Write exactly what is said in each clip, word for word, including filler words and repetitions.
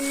Lah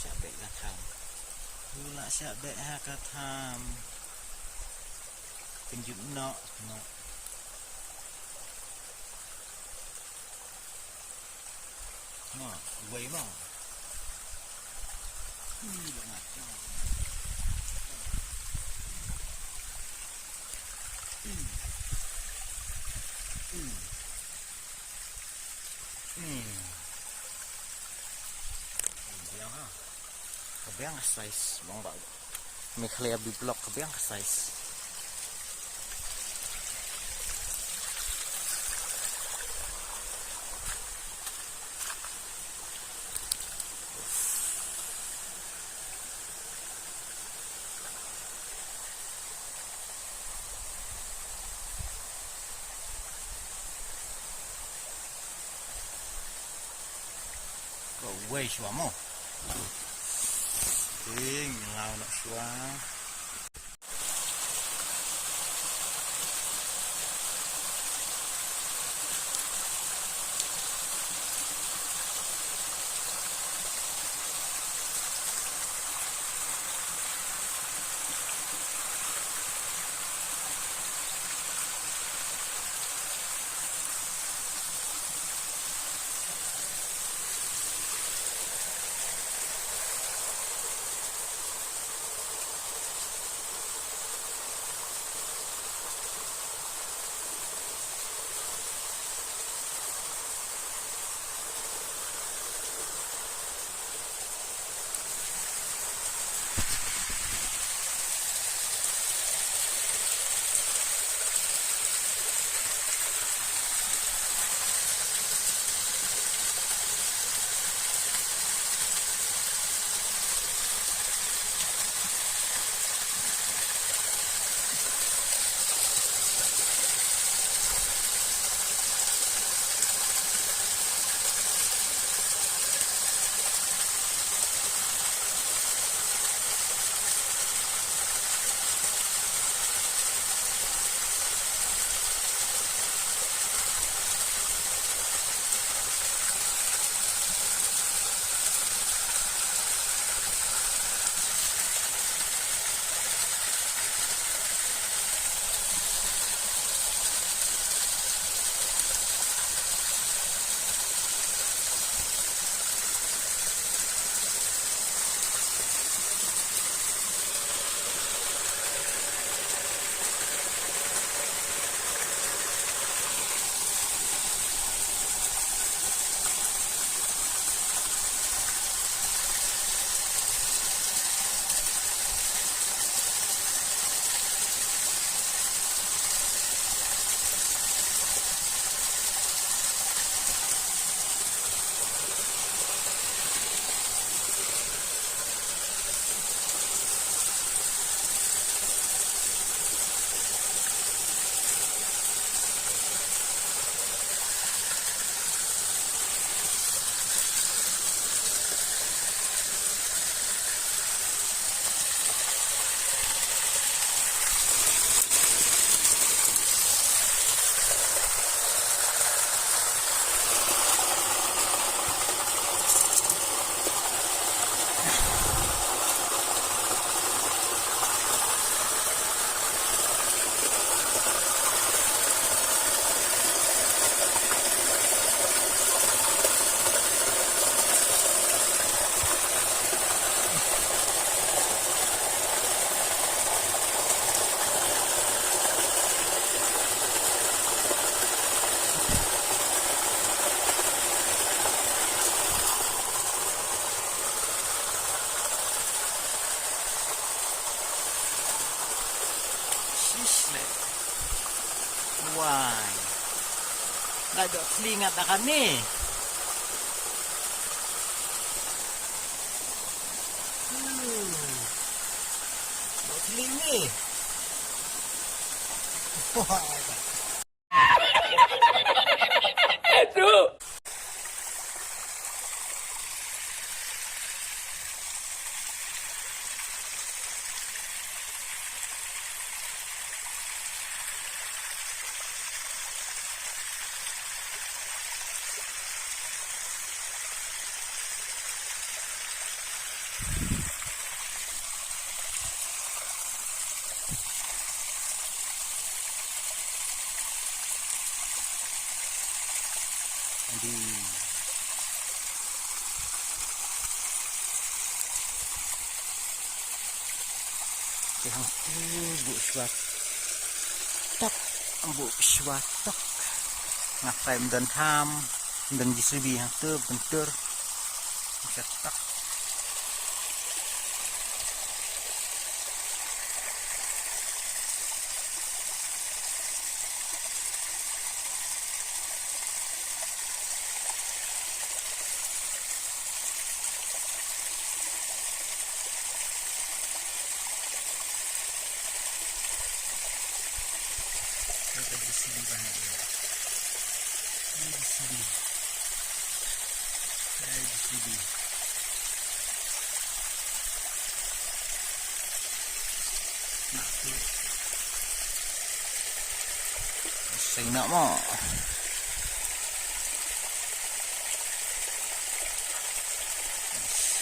shah beh ka tham. Lah shah beh ha ka tham. Kynjut noh, noh. Noh, wei noh. Ih, bangat. Hmm. Hmm. Biang ha. Ka biang ka size, long ba. Meghalaya B block ka biang ka size. Kawei shuwa mo. Ding, ngi law noh shuwa. Doh thli ngat da kane. Hmm. Doh thli ni. Wah. Adi. Te hangtu buh shwa tok, buh shwa tok. Nga try ym don tham, ym don J C B hangtu, pyntur. Buh shwa tok. Ito, J C B ba nga ïa. Ito, J C B. Ito, J C B. Nah, tu. Sing nak mo. Nice.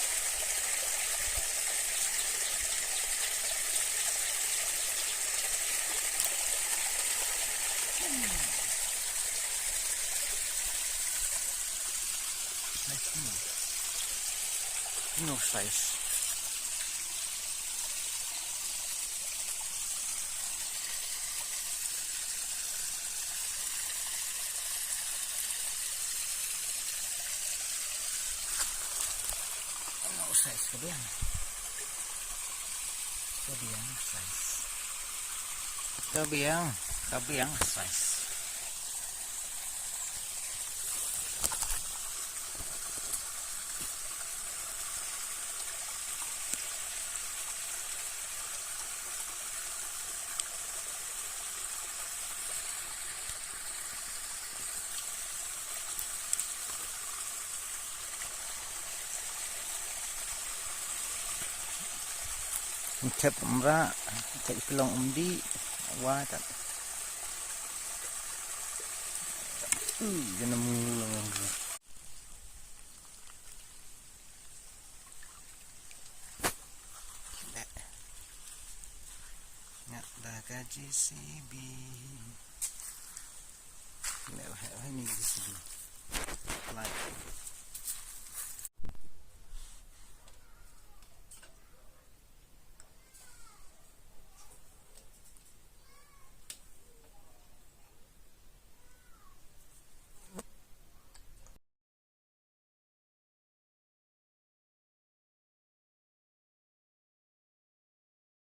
No size. Ano size ka biang? Ka biang size. Ka biang, ka biang size. Thep umra, thep pilong umdi, wa tat. Uh, jangan mulu. Ngat da ka J C B. Leh waheh waheh ni J C